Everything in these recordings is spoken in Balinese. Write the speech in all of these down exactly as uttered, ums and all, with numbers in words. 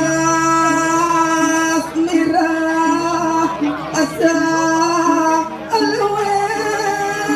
Amas mirah asa alwerati.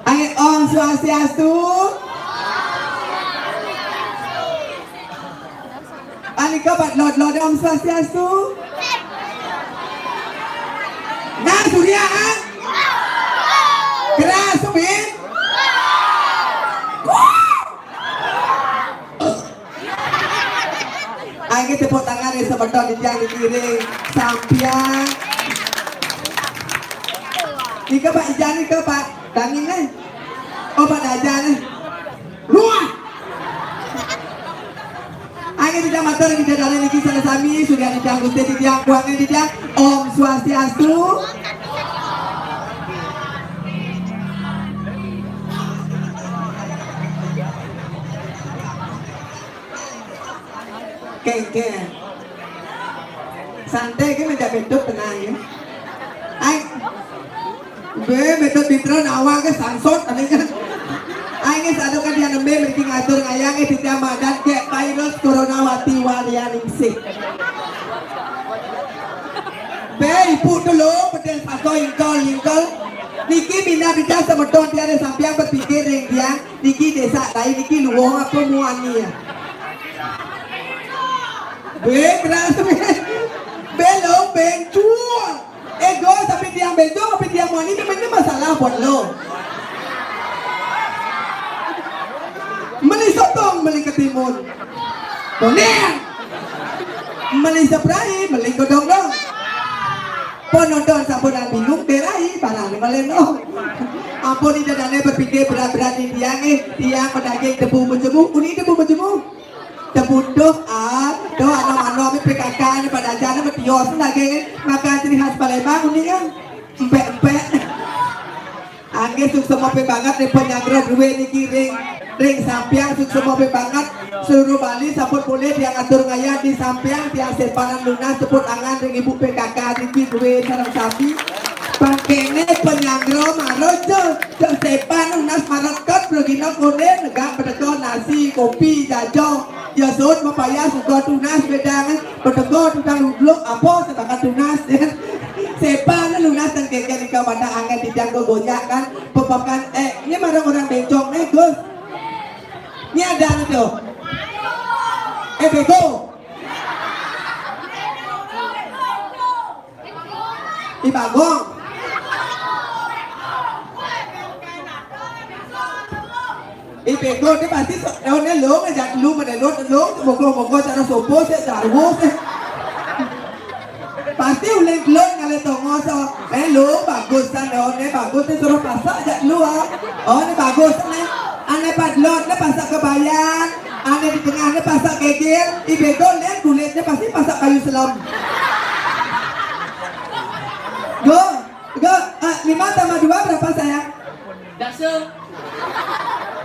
Ai, Om Swastiastu. Anika bat lot lot Om Swastiastu. Nah, Surya, ah. Betul di tiang dikiring sampiang. Nika Pak Ijan nika Pak Dani nih. Oh Pak Dajan nih. Luah. Angin di matur kita dalam niki salah sami sudah di tiang Gusti di tiang kuangin di tiang Om Swastiastu. Kengkeng. Santai ke meja beduk tenang ya. Ai. Be beduk bitron awal ke sansot tadi kan. Ai nggih satu kan dia nembe mriki ngatur ngayang nggih titiang madan ke virus corona wati walian ingsih. Be ibu dulu pedal satu ingkol ingkol. Niki minat kita semeton tiada sampean berpikir ring tiang. Niki desa lain niki luwung apa muani ya? Be keras be. Be lo bencur. Eh go tapi tiang bencur tapi tiang muani ni mana masalah buat lo. Meli sotong meli ketimun. Boner. Meli seberai meli godong dong. Penonton sampun bingung berai barang ni malen oh. Ampun ni dadane berpikir berat-berat ni tiang eh tiang pedaging tebu menjemu uni tebu menjemu. Tebu tuh ah tuh ano mano ni P K K ni pada aja ni betios ni daging eh makan ciri khas Palembang uni kan empek-empek. Angge suksma pe banget ring panyanggra duwe niki ring ring sampiang suksma pe banget seluruh Bali sampun polih tiang atur ngayah di sampiang tiang sepanan lunas tepuk tangan ring ibu P K K niki duwe sareng sami. Pangkene panyanggra mara cek cek sepan lunas mareket pragina kone negak peteka nasi kopi jajo ya sut mapayah suka tunas bedang peteka tukang ludluk apa sebakat tunas. Sepan lunas dan keke nika pada angin di janggo gonjak kan. Pepakan eh ini marang orang bencong nih Gus. Ini ada nih tuh. Eh bego. Ibagong. Ibego dia pasti daunnya long aja lu mana long long bokong bokong cara sopo sih jarwo sih. Pasti uling telur kali tongo so. Eh lu bagus kan daun ni bagus ni suruh pasak aja lu ah. Oh ni bagus ni. Ane padlot ni pasak kebayan. Ane di tengah ni pasak geger. Ibego ni kulit ni pasti pasak kayu selam. Go, go. Ah, lima tambah dua berapa sayang? Dasa.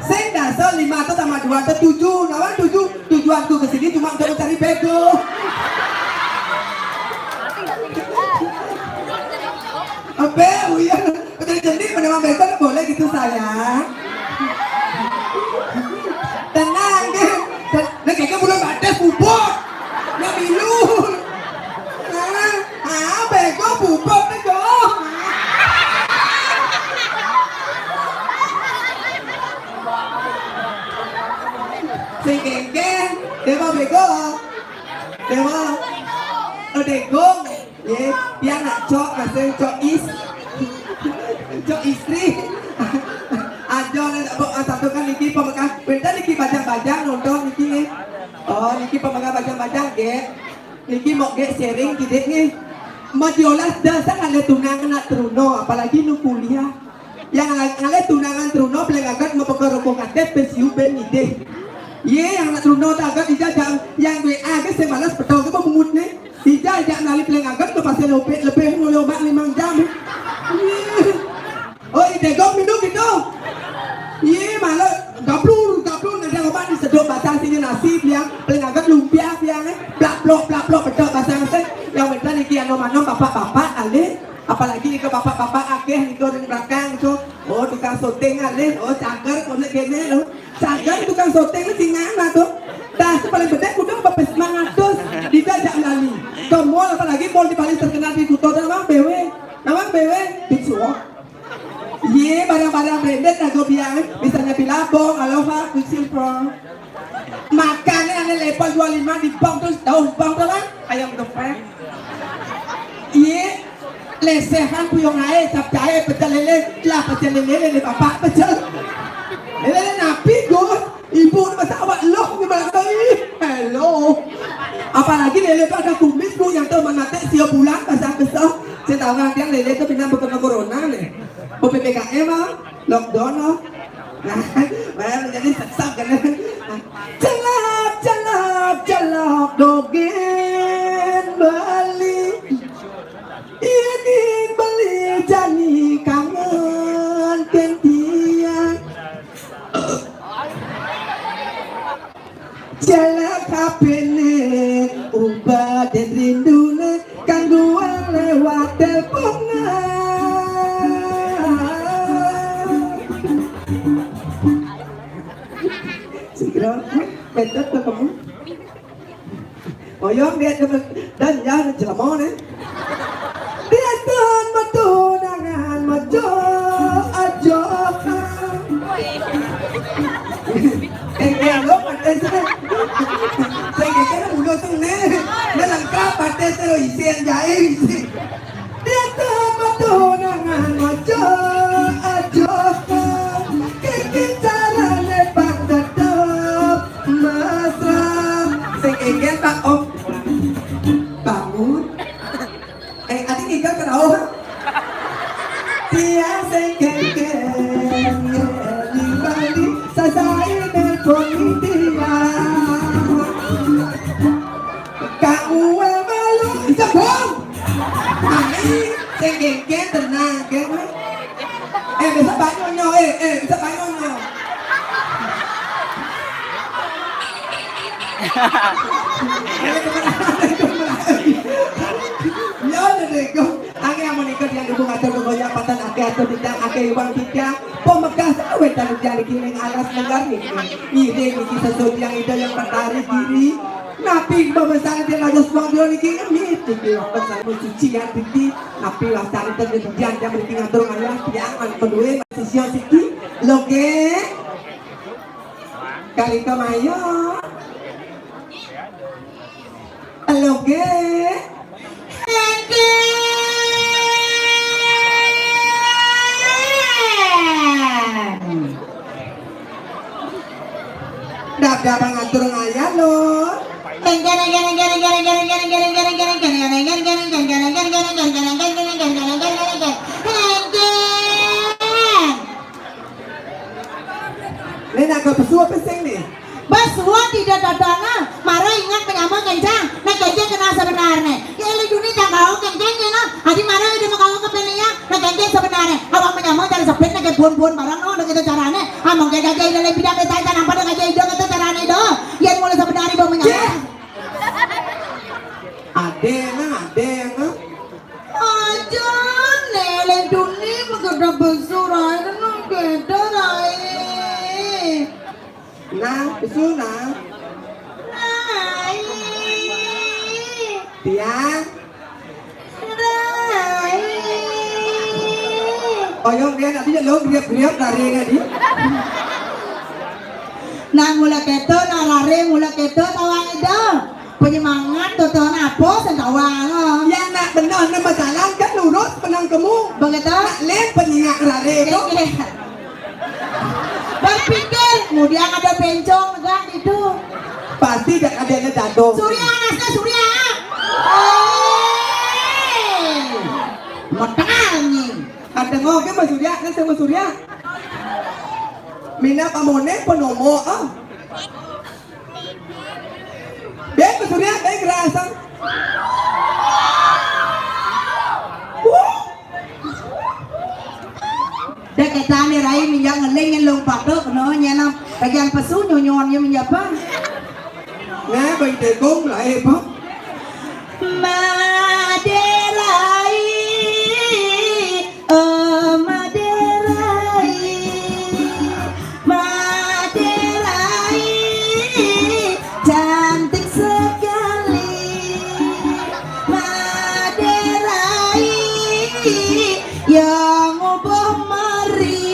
Sing dasa lima atau tambah dua atau tujuh. Lawan tujuh. Tujuanku ke sini cuma untuk mencari bego. Apa? Uyan. Betul jadi menerima bego boleh gitu sayang. Tenang deh. Nah kayaknya bulan batas bubuk. Nah milu. Ah, ah, bego bubuk bego. Sing kengkeng, dewa bego. Dewa. Oh, degong. Ye, dia nak cok, masih cok is. Cok istri. Aja nak buat satu kan niki pemekah. Bentar niki bajang-bajang nonton niki. Oh, niki pemekah bajang-bajang, ge. Niki mau ge sharing kidik nih. Madiolas dasar ada tunangan nak teruno, apalagi nu kuliah. Yang ngalih tunangan teruno paling agak mau pakai rokok katet pensiun ben ngidih. Ye yang nak teruno tak agak ija jam yang W A ke saya malas petau ke pemungut nih. Ija jam nali paling agak ke pasal lopek lebih mulai obat limang jam. Oh, ide gom minum gitu. Ye malah gablur gablur nanti obat disedot batang sini nasi biang paling agak lumpia biang eh blak blok blak blok betul basang sih. Yang betul niki anom anom bapak-bapak kali. Apalagi ke bapak-bapak akeh niko ring belakang tu. Oh tukang syuting alih, oh cager konek kene lo. Cager tukang syuting ni singan lah tu. Dah tu paling bedek udah berapa sembilan ratus. Dida jak lali. Ke mall apalagi mall di paling terkenal di Kuta tu nama B W. Nama B W? Big Swag. Ye barang-barang branded lagu biang. Misalnya Billabong, Aloha, Quicksilver. Makannya ane level dua lima di bang terus daun bang tu kan? Ayam geprek. Iye, lesehan puyung ae, cap jahe, pecel lele, lah pecel lele, lele bapak pecel. Lele napi Gus? Ibu ni masa awak loh ni malah kau ih. Hello. Apalagi lélé itu ada kumis, Bu, yang tuh menatek sio bulan, basah-basah. Saya tahu kan, tiang lélé itu pindah bukan corona nih. Mau P P K M, ah, lockdown, ah. Nah, bayar jadi sesak kan. Celap, celap, celap, dogén Bali. Ini Bali jani kangen kén tiang. Celap H P-né, ubadén rinduné kang duwé lewat télponan. Segera, Peter, ketemu. Oyong dia temen dan ya jelema né. Dia Tuhan metu nangan mejo ajo. Eh, eh, lo paté saya. Saya kira udah tuh né. Né lengkap paté saya isian jahe isi. Dia Tuhan metu nangan mejo ajo. Kiki carané pang tetep mesra. Sing kéngkén, Pak Om. Bangun. Eh, adi ngiga kerauh. Tiang sing kéngkén, ning Bali, sasai nelpon tiang. Kang Uwe malu, sebong. Mami, sing kéngkén, tenang, kéngkén. Eh, bisa banyu nyo, eh, eh, bisa banyu nyo. Ya, udah deh, kok. Angin amun ikut yang dukung atur kegoyang patan ake atur tidak ake iwang tidak. Pemegah sawit dan ujian di kiling alas negari. Ini niki sesuatu yang ida yang mentari diri. Napi babasan dia raja suang dia niki ngemit. Niki waktu saya suci yang tinggi. Napi wasani terjadi ujian dia mriki ngatur ngayah tiang lan pendue sisya siki. Lho, nggih. Kalika maya. Lho, nggih. Dap-dap ngatur ngayah, lho. Né nak pesu apa sing né? Bas, suat tidak dadana, mara ingat menyama kencang, nak kencang kena sebenarnya. Ya, eling duni tak kau kencang ya, nah. Adi mara udah mau kau ke Penia, nak kencang sebenarnya. Awak menyama cara sepit, nak bun-bun barang, no, nak itu caranya. Among kayak gajah ida lebih dah minta aja, nampak dah gajah ida kata caranya dah. Yang mulai sebenarnya bawa menyama. Cih. Ada yang, ada yang. Aja, né, eling duni, mengkeda besar, ae, nang beda, Rai. Nah, pesu, nah. Rai. Tiang. Rai. Oyong dia nanti lo griap-griap lari tadi. Nang mula keto, nang lari mula keto, tawang itu. Penyemangat, tuh, tuh, apa, sing tawang, oh. Ya, nak benar, nak masalah kan lurus, penang kemu. Begitu? Nak lem, penyingak lari itu. Iya, iya. Berpikir, kemudian ada bencong, enggak gitu. Pasti dak ada yang jatuh. Surya, anaknya Surya. Eh, metengal nih. Ada ngoke Mas Surya, kan sama Surya. Mina pamone penomo, ah. Bek, Mas Surya, bek, gerasan. Wuh. Dek ketane rai minjak ngeling ngelung patok no nyana bagian pesu nyonyon ye minjak apa? Nah, baik dekong lah, eh, Pak. Maderai, oh Maderai, Maderai, cantik sekali. Maderai, yang ubah mari.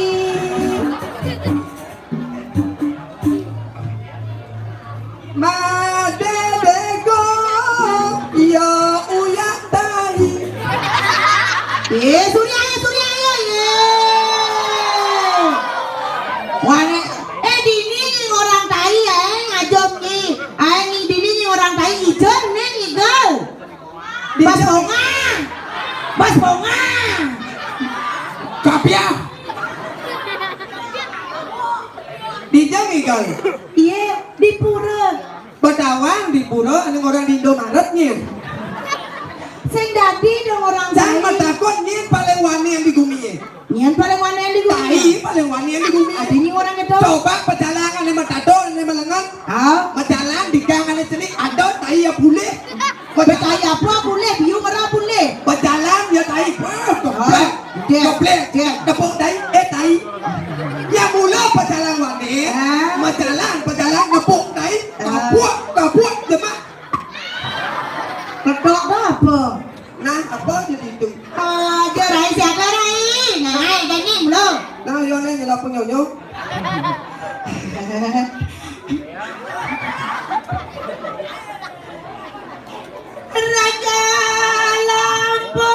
Madé bego, ya uyak tai. Eh, Surya, ya Surya, ya, ya. Wane, eh, dini orang tai, ya, ngajom ki. Ae, dini orang tai, ijen. Mas Bonga. Mas Bonga. Kapiah. Dija ngigal. Iya, di pura. Badawang di pura, anu orang di Indomaret nyén. Sing dadi dong orang. Cang baik. Matakon nyén paling wani yang di gumi. Nyén paling wani yang di gumi. Tai paling wani yang di gumi. Adi nyén orang itu. Coba pecalang ané matado, ané malengen. Ah. Pecalang di gang ané cenik, ada tai ya bulih. Petai apa bulih, biu merah bulih. Pecalang ya tai. Wah, goblok. Dek, goblok. Dek. Tepuk tai, eh tai. Ya mula pecalang wani. Ah. Pecalang, pecalang nepuk tai. Ah. Kapuk, kapuk, demak. Ketok dah apa? Nah, apa jadi itu? Aja rai siapa rai? Nah, rai kan ni belum. Nah, yo ni nyelap punya yo. Raja Lampung.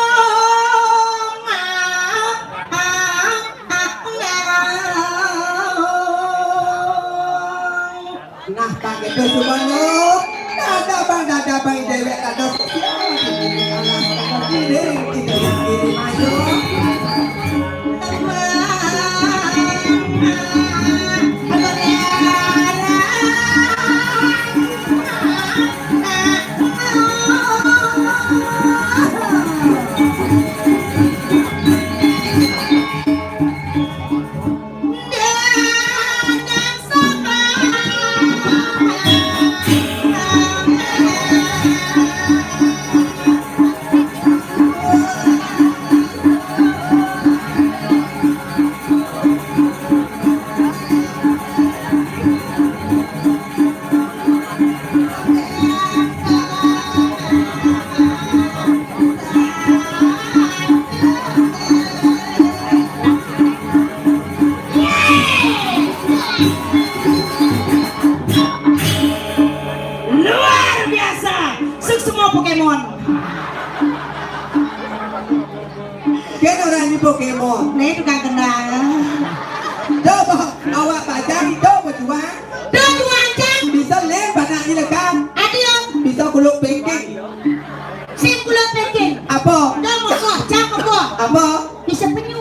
Nah, tak gitu semuanya. Ada bang, ada bang, dewek, ada sosial. Alah, kita diri, kita diri, ayo. Luar biasa. Sukses semua Pokemon. Kén orang ini Pokemon. Nih tukang kendang. Coba awak bajang itu berjuang. Tuh juang cang. Bisa lem banyak ilekan. Adio. Bisa kuluk pengking. Sing kuluk pengking. Apa? Tuh moko cang apa? Apa? Bisa penyu.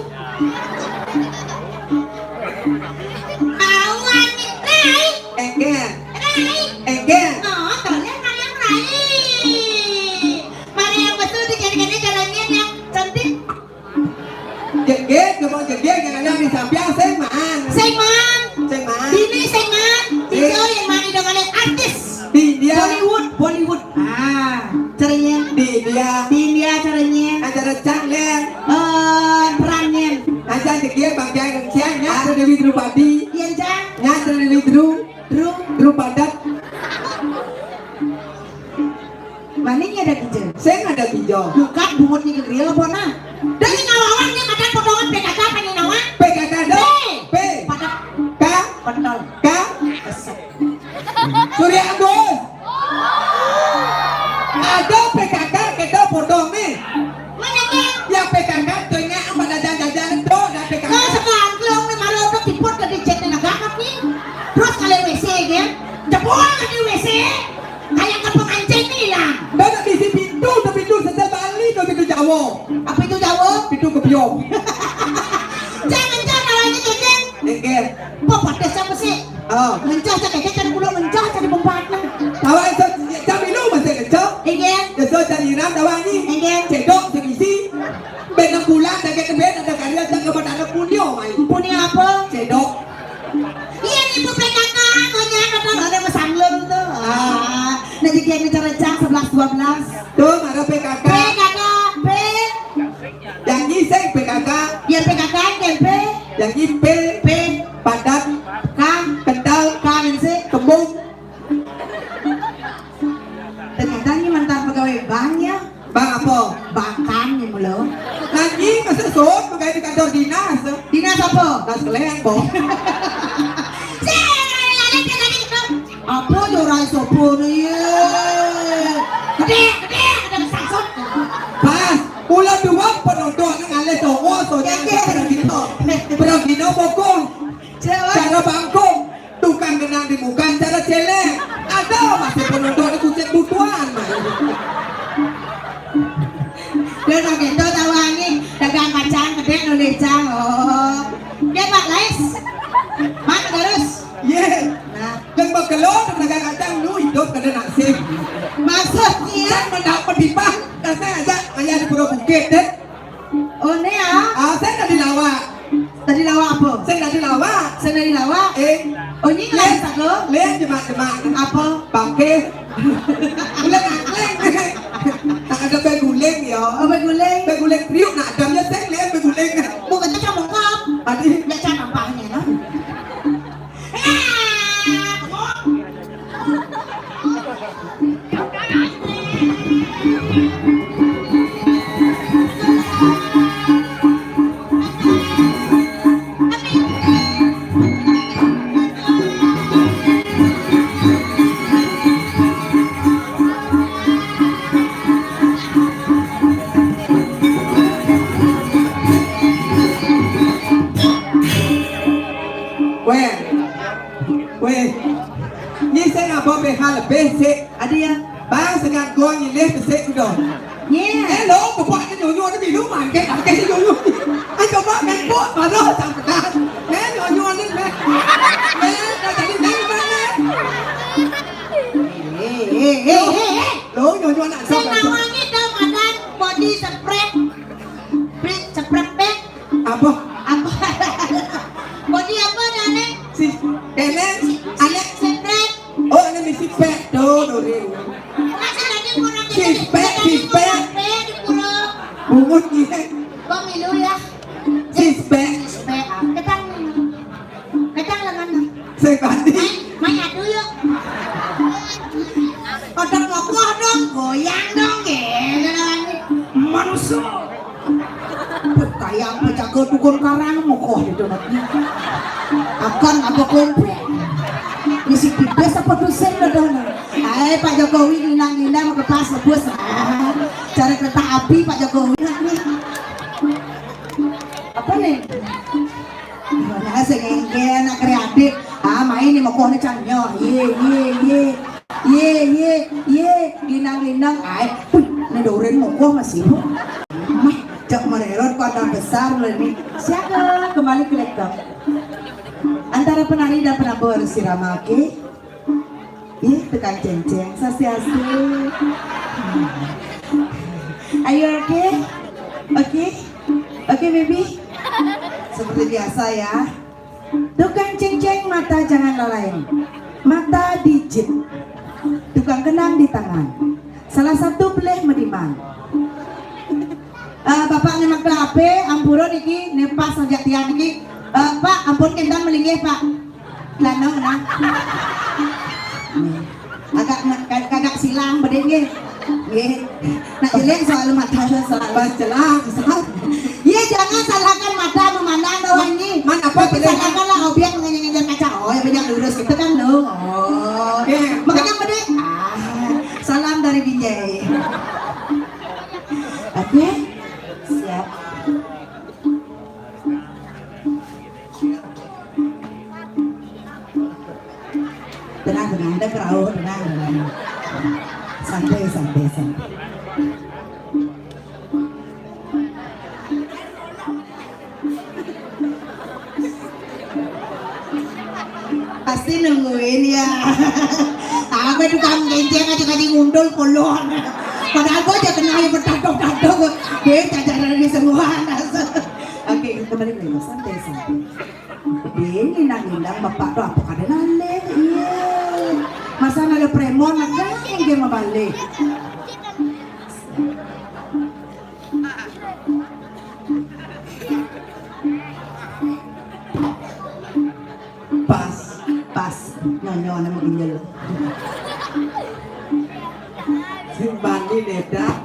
Awan rai. Enggak. Rai. Enggak. Oh, tolong rai yang rai. Mari yang betul tuh jadi-jadi jalannya yang cantik. Jegég, coba jegég yang ada di samping sing maan. Sing maan. Sing maan. Dini sing maan. Sing. Ijo yang mani dengan artis. Di India. Bollywood, Bollywood. Ah, caranya. Di India. Di India caranya. Acara cang, Len. Eh, perannya. Aja jegég bang jang siang ya. Ada Dewi Drupadi. Iya, Cang. Ya, ada Dewi Dru. Dru. Dru padat. Mani ada bijil. Sing ada bijil. Bukan bungut ni grill apa nah? Dari ngawawan ni makan potongan P K K apa ni nawa? P K K dong. P. P. Padat. K. Pentol. K. Kesek. Surya Agus. Ada P K K kita potong ni. Mana ni? Yang P K K tengah apa jajan-jajan tu dah P K K. Kau sekarang kelong ni malu tu tiput ke dicet ni negak ni. Terus kalau W C kan? Jebol ke W C. Kayak ke pengantin ni lah. Dah nak bisi pintu tu pintu sesel Bali tu pintu Jawa. Apa itu Jawa? Pintu kebiong. Jangan jangan awalnya kecil. Enggak. Apa pada siapa sih? Ah. Mencah cak kecil cari pulau mencah cari bempat lah. Tawa itu jam itu masih kecil. Enggak. Besok cari ram tawa ni. Enggak. Cedok segisi. Benam bulan tak kena ben ada karya tak kepada anak punyo mai. Punyo apa? Cedok. Iya, ibu P K K, banyak kata ada pesanglur tu. Ah. Nah, jadi yang bicara cang sebelas dua belas. Tu, ada P K K. P K K, P. Yang ngising P K K. Ya, P K K, K P. Yang ngi P. P. Padat. K. Kental. K, ngising. Kembung. Ternyata ni mantan pegawai bank ya. Bang apa? Bangkan ni mula. Lagi masuk sot pegawai di kantor dinas. Dinas apa? Dinas keleng, Bang. Cek, ada lagi, ada lagi. Apa je orang sopo ni? Gede, gede, ada sangsot. Pas, mula dua penonton ni ngalih tongos, soalnya. Ya, ya. Pernah kita. Pernah kita bokong. Cewek. Cara bangkong. Tukang genang di muka cara celeng. Ada masih penonton di kucing butuan. Tadi lawak apa? Sing tadi lawak. Sing tadi lawak? Eh. Oh, ini lagi satu. Lén jemak-jemak. Apa? Bangke. Guling angkling. Tak ada beguling ya. Oh, beguling. Beguling kriuk nak ada ya sing lén beguling. Mau kata kamu kap. Tadi. Ya cara apanya lah. Weh, weh, ni saya nak bawa behal lebih sik. Ada ya? Bang segan gong ni leh besik udah. Ye. Eh, lo, bapak ni nyonyo ni minum angke, angke si nyonyo. Ai coba main buat baru sang pedas. Eh, nyonyo ni meh. Eh, dah tadi main mana? Eh, eh, eh, eh, eh. Lo nyonyo nak. Sing sok. Namanya dah madan body spray. Spray, spray pack. Apa? Apa? Body apa dah ni? Si, eh, si, si, spray. Oh, ini misi pek tu, Nuril. Masa tadi kurang six pack, six pack. Bungut ni. Pemilu ya. Six pack. Six pack. Ketang. Ketang lengan. Saya ganti. Mai, mai adu yuk. Kodok mokoh dong, goyang dong, gitu. Manusia. Kayang pejaga tukun karang mokoh di donatnya. Akan apa komplek. Misi pipis apa tusen dah dah. Hai Pak Jokowi, nang-nang mau lepas lebus. Ah, cara kereta api Pak Jokowi. Apa nih? Nah, sing engke anak kreatif. Ah, main ni mokoh ni cangnya. Ye, ye, ye. Ye, ye, ye. Linang-linang. Ai, puh, ni doren mokoh masih bu. Mah, cak mererot kota besar lah ni. Siapa? Kembali ke laptop. Antara penari dan penabur sirama, oke? Ih, tukang cengceng, swastiastu. Are you okay? Okay? Okay, baby? Seperti biasa ya. Tukang cengceng mata jangan lalai. Mata dijit. Tukang kenang di tangan. Salah satu beleh mediman. Eh, Bapak ngemak ape, ampura niki, ne pas aja tiang niki. Eh, Pak, ampun kinten melinggih, Pak. Lanang nah. Agak, agak, agak silang bedeng nggih. Nggih. Nak jelek soal mata soal. Pas jelang, soal. Ye, jangan salahkan mata memandang orang ini. Man apa? Tapi jelek? Salahkanlah objek mengejar kaca. Oh, ya banyak lurus gitu kan lo. Oh. Oke. Makanya bedeng. Ah, salam dari Binjai. Oke. Siap. Tenang, tenang, ada kerauh, tenang, tenang. Santai, santai, santai. Pasti nungguin ya. Apa tukang kenceng aja kaji ngundul kolon. Padahal gua aja kena yang bertadok-tadok. Dia cacaran di semua. Oke, kembali ke lima. Santai, santai. Dia nginang-nginang bapak tuh apa kada nalih. Iya. Masa ada premon ada yang dia mau balik. Pas, pas. Nyonyo nama ginjal. Sing bandi nedak.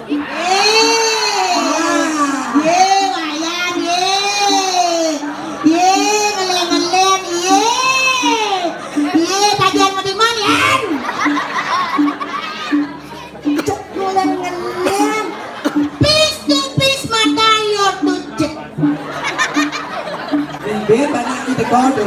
Ye, ye, wayang, ye. Ye, ngeleng-ngeleng, ye. Ye, tagihan madiman, yan. Cek ngeleng-ngeleng. Pis tu pis mata yo tu cek. Rimbe panak ni teko tu.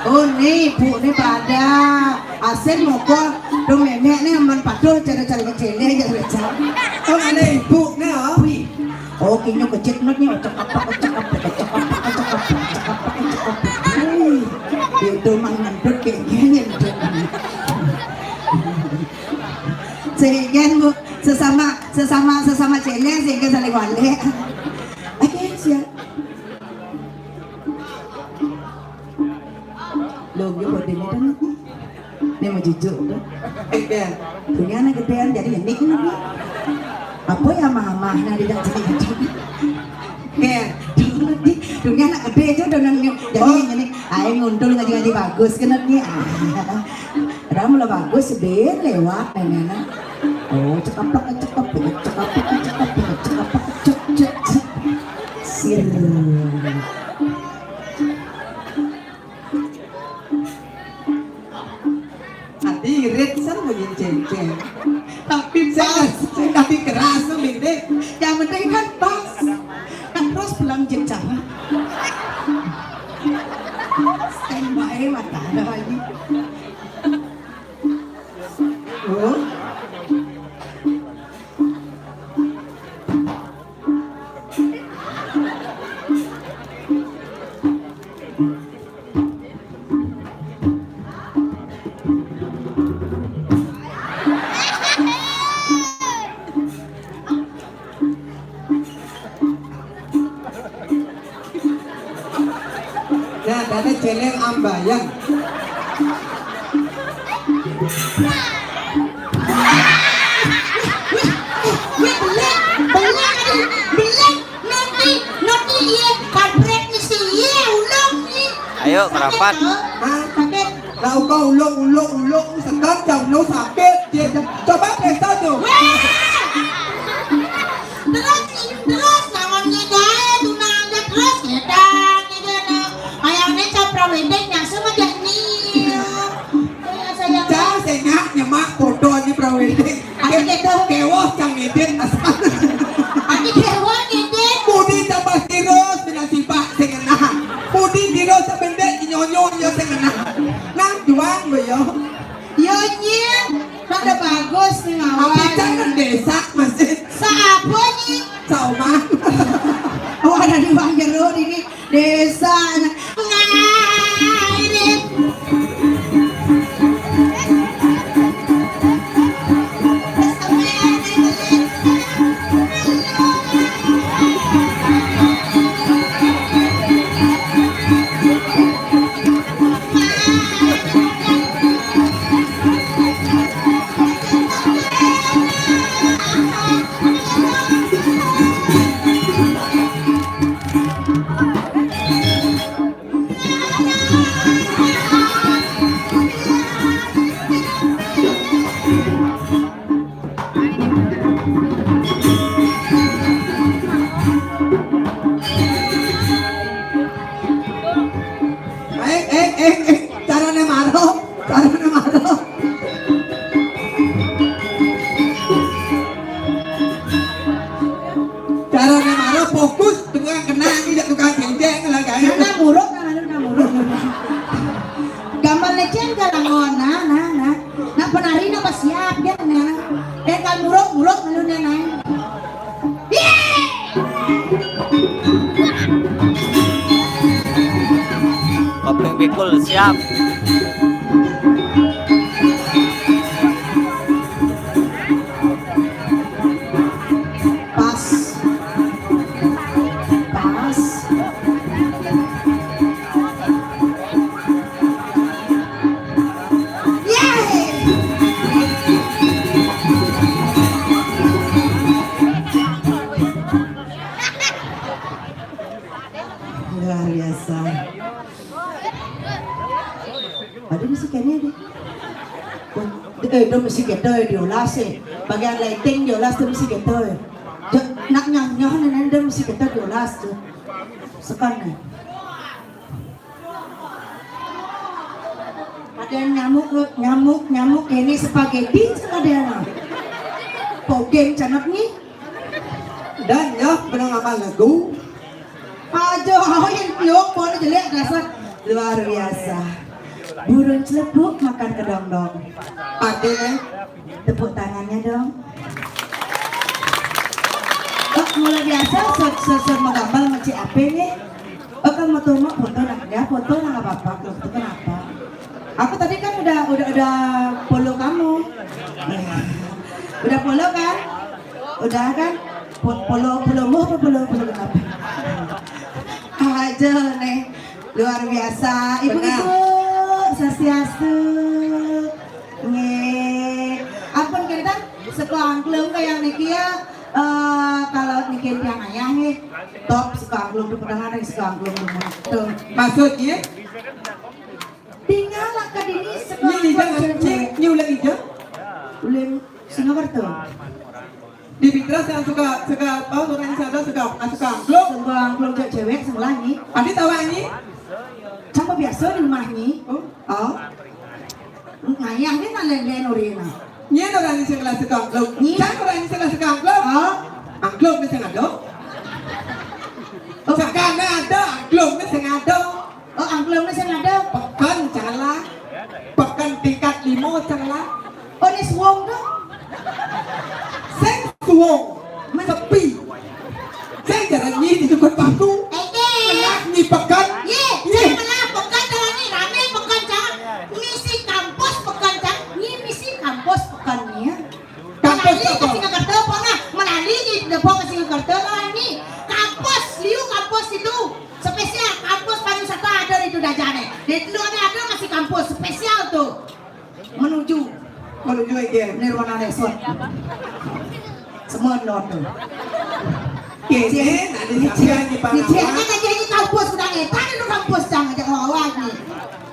Oh, ni ibu ni pada asin moko do memek ni aman Duh, cara-cara kecele ya, cara. Oh, ada ibu nih, oh. Wih. Oh, kinyo kecil nih, oh, cekap, cekap, cekap, cekap, cekap, cekap. Wih. Itu mah ngentut kayak gini, ngentut. Sehingga, Bu, sesama, sesama, sesama cele, sehingga saling wale. Oke, siap. Lho, yo bodene to, Nak. Nek mau jujur to. Iya. Dunia anak gedean, jadi ini kan apa? Apa ya, mamah, nah, tidak jadi. Iya. Dunia anak gede aja udah nang, jadi Oh. Ini, ayo ngundul ngaji-ngaji bagus, kena nih. Ah. Padahal mulai bagus, ben lewat, nenek. Oh, cekapek, cekapek, cekapek, cekapek, cekapek, cek, cek, cek. Sir. Ati irit san bunyi cengkeh. Tapi pas, tapi keras tuh, Dik. Yang penting kan pas. Kan terus pulang jenjang. Standby mata ada lagi. Oh. Nah, dadi celeng ambayang. Wih, wih, wih, belek, belek, aduh, belek, noti, noti, iya, kampret mesti, iya, ulung, iya. Ayo, merapat. Sakit, oh. Hah? Sakit. Lah, kok ulung, ulung, ulung, segan, jauh, ulung, sakit, dia, dia. Coba periksa tuh. Wah! Terus, terus, lawan dia, tunangnya terus, ya, dah, gitu, dah. Kayak ini, caprawedek, langsung aja, nih. Kayak saya. Cah, saya nyak, nyemak, foto aja, prawedek. Ati keto. Kewoh cang ngidin asal. Ati kewoh ngidin. Budi tambah tirus dengan sifat sing ngenah. Budi tirus sebendek nyonyo yo sing ngenah. Nang juang lo yo. Yo nyin, pada bagus nih, awas. Tapi jangan desa masih. Siapa nih? Saoma. Oh, ada di Bang Jeruk ini. Desa ngairit. Eh, eh, eh, eh, carane maro, carane maro. Carane maro fokus, tukang kena iki ya tukang gendeng lah kae. Nah, nah, muruk, nah, nah, nah, muruk. Gambar lecen galangon, nah, nah, nah. Nah, penari napa siap dia, nah. Dan kalau muruk, muruk, nah, nah, nah. Yeay! Kopling pikul siap. Pas. Pas. Yeay! Luar biasa. Aduh, mesti kene deh. Eh, do mesti kita diolas eh. Bagian lighting diolas tuh mesti kita eh. Jo, nak nyah-nyah nenek do mesti kita diolas tuh. Sekan nih. Ada nyamuk, nyamuk, nyamuk ini spaghetti sekadang. Pogeng canak nih. Dan ya, pernah ngamal lagu. Aduh, yang peluk pun jelek dasar. Luar biasa. Burung celepuk makan kedondong. Pade, eh? Tepuk tangannya dong. Oh, mulai biasa, sot, sot, sot mau gambar sama Cik Ape nih. Oh, kamu tuh mau foto nak dia, foto nak nggak apa-apa, kalau itu kenapa? Aku tadi kan udah, udah, udah follow kamu. Udah follow kan? Udah kan? Po-, Follow, follow mu apa follow, follow kenapa? Aja nih, luar biasa. Ibu-ibu, swastiastu. Nggih. Ampun kinten, seka angklung kaya niki ya, eh, kalau niki tiang ayah nggih. Top seka angklung, tepuk tangan seka angklung. Tuh. Maksudnya? Tinggal lah ke dini seka. Ini ijang, ini, ini ulang ijang. Ulang Surakarta. Di Pitra saya suka, suka, oh, orang ini sadar suka, ah, seka angklung. Seka angklung cewek sebelah ni. Adi tawa ni? Sama biasa di rumah ni. Oh. Oh. Ngayah ni nak lain-lain orang ni. Ni ada orang ni sing ngelah seka angklung. Ni? Kan orang ni sing ngelah seka angklung. Oh. Angklung ni sing ada. Oh. Sekarang ada, angklung ni sing ada. Oh, angklung ni sing ada. Peken, janganlah. Peken tingkat lima, janganlah. Oh, ni suwung tu. Sing suwung. Sepi. Sing jarang nyi di tukun paku. Eh, eh. Ngelah nyi peken. Ye, ye. Saya malah peken, jangan ni rame peken, jangan. Misi kampus peken, jangan. Nyi misi kampus peken ni, ya. Kampus melali apa? Ke Singaraja apa nah? Melali di depo ke Singaraja melali. Kampus, liu kampus itu. Spesial kampus pariwisata ada di itu dajane. Di dulu ada, ada masih kampus spesial tuh. Menuju. Menuju ke Nirwana Resort. Semua nonton. Kene, nanti sampean di Panawan. Di sini aja ini kampus udah ngetan itu kampus jangan aja ngawak nih.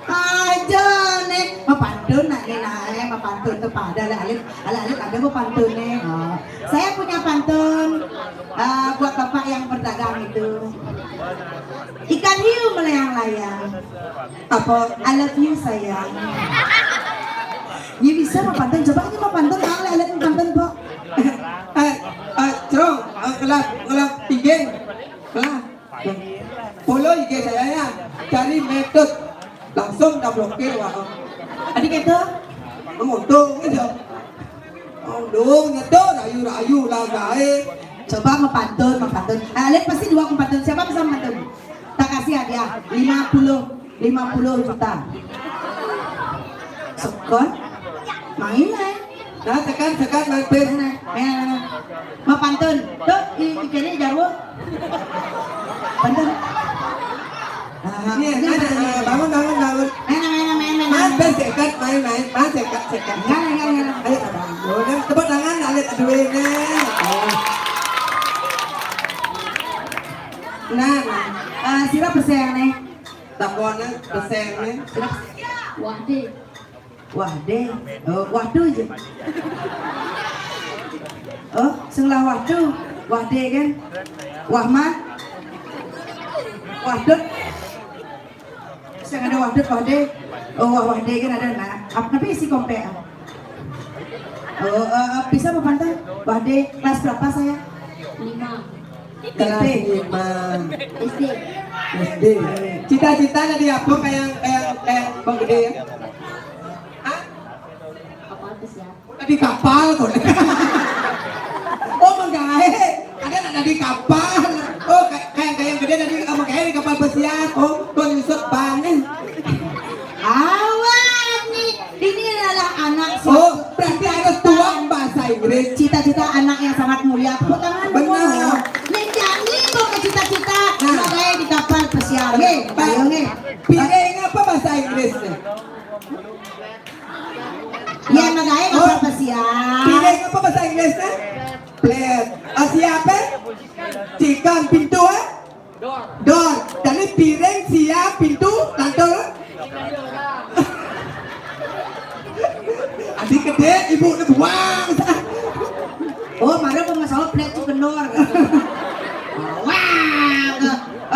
Aja nih, mapantun nak nih nah, eh, mapantun tuh pada alit-alit, alit-alit ada mapantun nih. Oh. Saya punya pantun, eh, buat bapak yang berdagang itu. Ikan hiu melayang-layang. Apa? I love you sayang. Ini bisa mapantun, coba ini mapantun, alit-alit mapantun kok. Eh, eh, Cro, eh, ngelah, ngelah tinggi. Ngelah. Follow I G saya ya. Cari Metut. Langsung dah blokir, wah. Adi kata? Untung aja. Untung nyeto rayu-rayu lah gae. Coba mapantun, mapantun. Eh, alit pasti dua mapantun. Siapa bisa mapantun? Tak kasih hadiah lima puluh, lima puluh juta. Sekon? Main, eh. Nah, sekan, sekan, main pes. Nah, nah, nah. Mapantun. Tuh, i-, ikannya jauh. Pantun. Ah, ini, ini, nah, nah, nah, bangun, bangun, bangun. Main, main, main, main, main. Main pes, sekan, main, main. Main, sekan, sekan. Enggak, enggak, enggak. Ayo, bangun. Tepuk tangan, alit, aduh, ini. Oh. Nah, nah. Eh, sira peseng nih. Takone peseng nih. Sira peseng. Wah, deh. Wah, deh. Oh, waduh aja. Oh, sing lah waduh. Wah, deh kan. Wah, mat. Waduh. Sing ada waduh, wah, deh. Oh, wah, wah, deh kan ada nah. Apa tapi isi kompek? Oh, eh, bisa apa pantun? Wah, deh. Kelas berapa saya? Lima. Kelas lima. S D. S D. Cita-cita jadi apa kayak, kayak, kayak Bang Gede ya? Hah? Apa tuh siap? Jadi kapal kok. Oh, menggawe. Ada nak jadi kapal. Oh, kayak, kayak, kayak Gede tadi, eh, menggawe di kapal pesiar. Oh, Bang Yusuf Bang. Awas nih. Ini adalah anak. Oh, berarti harus tuang bahasa Inggris. Cita-cita anak yang sangat mulia. Tepuk tangan. Benar. Menjadi kok cita-cita. Nah. Makanya di kapal pesiar. Nggih, ayo nggih. Piring apa bahasa Inggris nih? Ya, makanya kapal pesiar. Piring apa bahasa Inggris nih? Plate. Ah, siapa? Cikan pintu, eh? Dor. Dor. Jadi piring, siap, pintu, lantur. Adik gede, ibu ni buang. Oh, marah apa masalah plate tu kendor. Wah.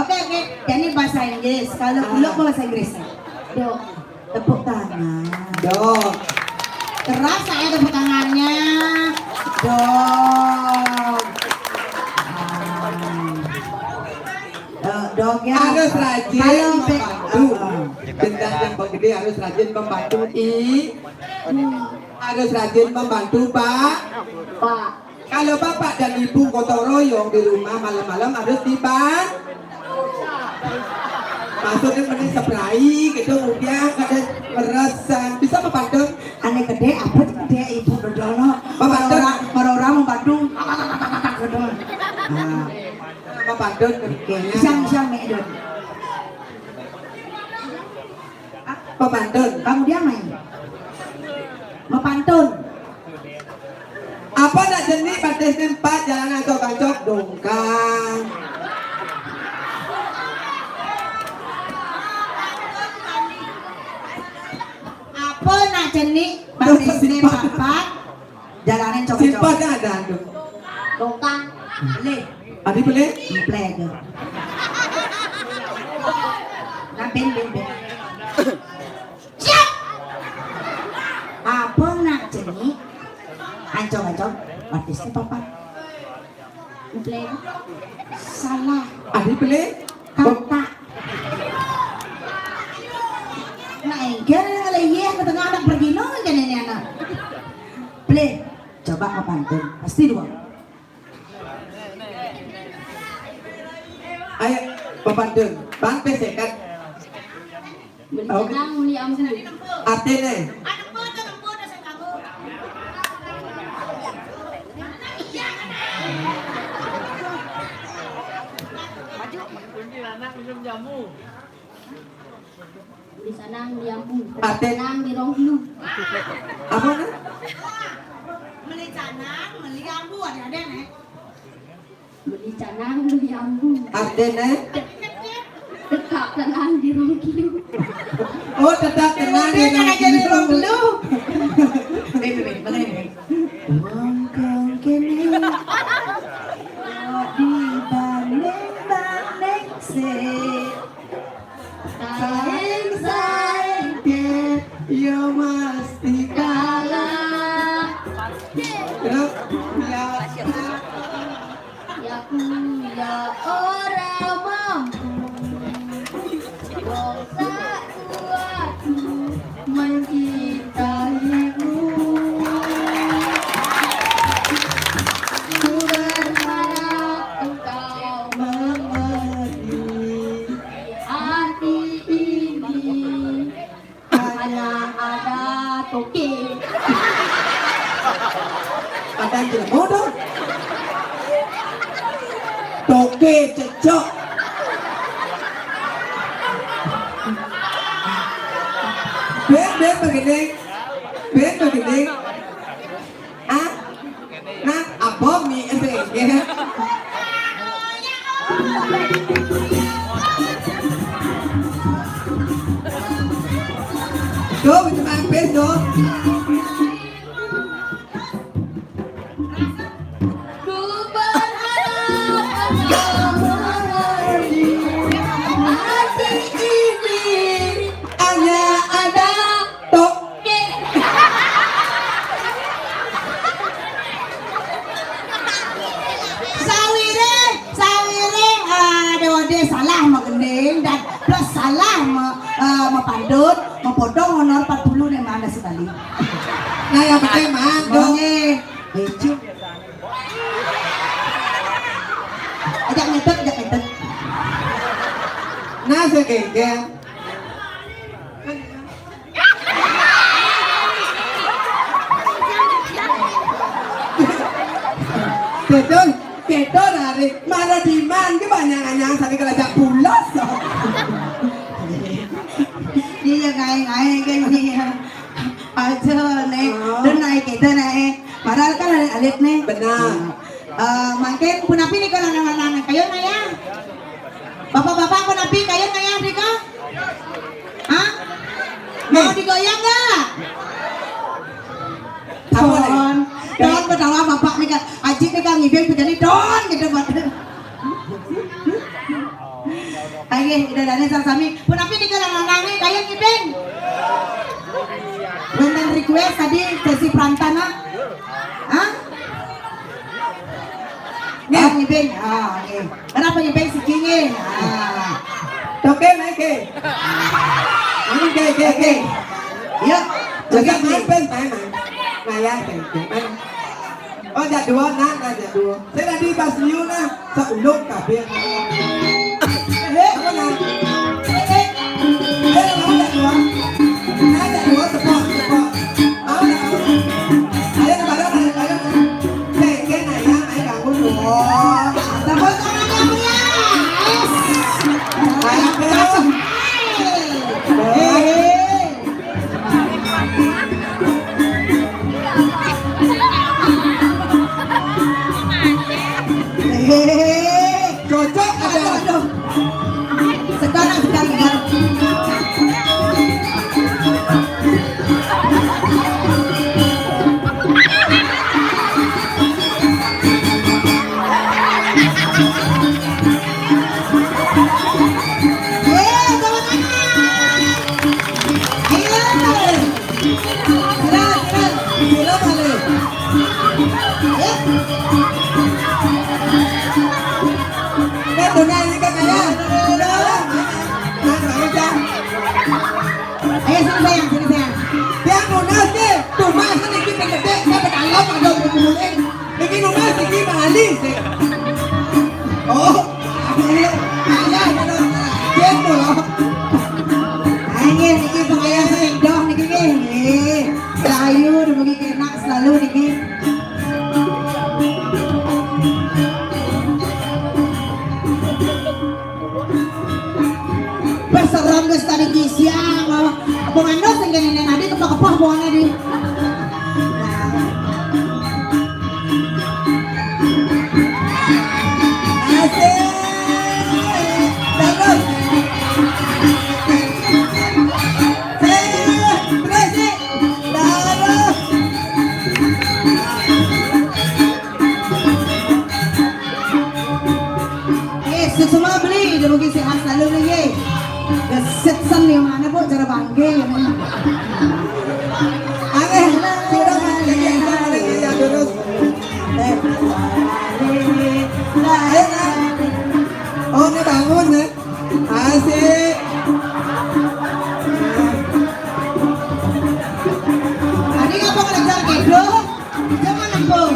Oke, oke. Jadi bahasa Inggris. Kalau buluk apa bahasa Inggris? Dog. Tepuk tangan. Dog. Keras saya tepuk tangannya. Dog. Ah. Eh, dog ya. Harus rajin membantu. Dendam yang gede harus rajin membantu. I. Harus rajin membantu, Pak. Pak. Kalau Bapak dan Ibu gotong royong di rumah, malam-malam harus diban-, maksudnya mending seberai gitu, kemudian kada meresan. Bisa mempantun? Ané gedé, apa gedé, ibu dodol. Mempantun. Marora, marora mempantun. Gitu. Nah. Mempantun. Oke, siang, siang, Mek Don. Mempantun. Kamu diam, Mai. Mempantun. Apa nak jenik batisné empat, jalan ancok-ancok dongkang? Apa nak jenik batisné papat, jalané cok-cok? Simpel kan ada, aduh. Dongkang. Beli. Adi beli? Beli aja. Nah, ben, ben, ben. Siap. Apa nak jenik? Ancok-ancok. Batisné papat. Beli. Salah. Adi beli? Kata. Nah, engker yang lagi ke tengah anak bergino kan ini anak. Beli. Coba mempantun. Pasti dua. Ayo, mempantun. Bang, pesekat. Beli canang, beli ambu. Artiné? Beli canang, beli ambu. Artiné? Canang di rong kilu. Apa nih? Beli canang, beli ambu, ada-ada nih. Beli canang, beli ambu. Artiné? Tetap tenang di rong kilu. Oh, tetap tenang di rong kilu. Wong kang kéné kok dibanding-banding sih. Saing-saing ké, yo mesti kalah. Terus, ya. Ya, ya ora mampu. Wong sakuatku mencintaimu. Ku berharap engkau mengerti hati ini. Hanya ada toke. Ada jelema tu. Toke cecok. Ben, ben begini. Ben begini. Ah, nah, abang ni S G. Tuh, itu mampir tuh. Ku berharap engkau mengerti hati ini hanya ada toke. Sawire, sawire, aduh, dia salah magending dan plus salah me, eh, mepantun, mepotong honor empat puluh nih mana sekali. Nah, yang penting mah, dong. Oke. Lucu. Ajak nyetet, ajak nyetet. Nah, segege. Betul, betul, Ari. Mana diman, ki banyak anyang sani kelajak pulas. Iya, kae-kae kan iya. Aja nih, oh. Dan naik kita naik. Padahal kan alit-alit nih. Benar. Eh, mangkin punapi nih kalau anak-anak kayu naya. Bapak-bapak punapi kayu naya nih kok. Hah? Mau digoyang nggak? Apa nih? Don, don ketawa bapak nih kan. Aji nih kan ngibing jadi don gitu buat. Oke, udah dane sami. Punapi nih kalau anak-anak nih kayu ngibing. Wonten request tadi sesi prantana. Hah? Nih. Oh, ngibing. Ah, oke. Kenapa ngibing siki nggih? Ah. Toke naik ke. Ini ke ke ke. Yuk, joget nih. Main, main, main. Ngayah tengkuk, eh. Oh, jak dua, nah, nah, jak dua. Saya tadi pas liu, nah, seulung kabeh. Eh, apa, nah? Eh, eh. Ayo, mau jak dua? Nah, jak dua, tepuk, tepuk. Mau, nah, mau. Ayo, nah, bareng, ayo, ayo. Tengkuk, nah, ya, ayo, bangun, dua. Tepuk tangan yang meriah. Ayo, ayo. Eh, eh. Cocok ada. Aduh, aduh. Sekarang, sekarang, sekarang. Eh, tepuk tangan. Ayo. Sila, sila. Sila balik. Eh. Eh, tuna ini kan ayah. Nah, nah, nah. Eh, sini sayang, sini sayang. Tiang nunas nih, tumbas kan iki ping gedhe, saya pedalem ada kumpulin. Iki nunas, iki bali sih. Oh, iya, iya, iya, iya. Gitu loh. Ayo, niki pengayah sing doh niki nggih. Nggih. Rahayu dumugi kenak selalu niki. Wes serem wis tadi ki siang, oh. Apa manuk sing kene nek adi kepah-kepah apa ana di. Asik. Bagus. Sik, terus, sik. Bagus. Eh, suksma beli, dumugi sehat selalu nggih. Gesit sen ya mana, Bu, cara bangke ya, Bu. Aneh, sudah, Mas, lagi yang sama lagi, ya, terus. Eh. Ayo, Kak. Oh, ini bangun, ya. Asik. Tadi ngapa ngejar kedo? Jangan nembung.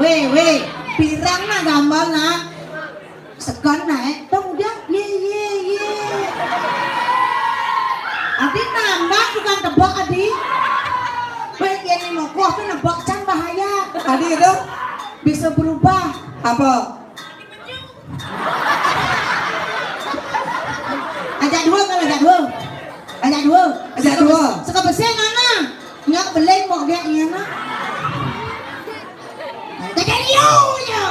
Weh, weh, pirang nak gambar nak? Segan nak, eh? Tong udah, ye, ye, ye. Adi nambah bukan tebak, Adi. Baik, yang ini mokoh tuh nebak can bahaya. Adi itu? Bisa berubah. Apa? Ajak dua kalau ajak dua. Ajak dua. Ajak dua. Suka besi mana? Nggak beli mau gak iya nak. Ajak liu ya.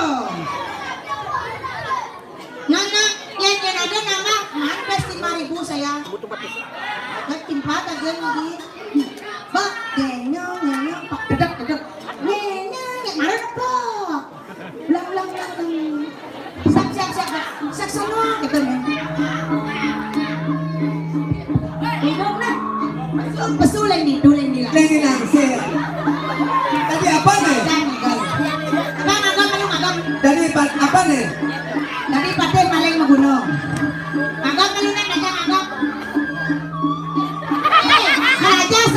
Nana, yang yang ada nama, mana bes lima ribu saya. Kan timpa aja lagi. Bak, genyo, genyo, pak, dedek, dedek. Genyo, genyo, mana nebak? Ulang, ulang, ulang, ulang. Siap, siap, siap, siap. Siap semua, gitu, ya. Hidup, nah. Pesu lain di, tu lain di lah. Lain di lah, sih. Tadi apa nih? Abang, abang, belum, abang. Tadi pa-, apa nih? Tadi pa-,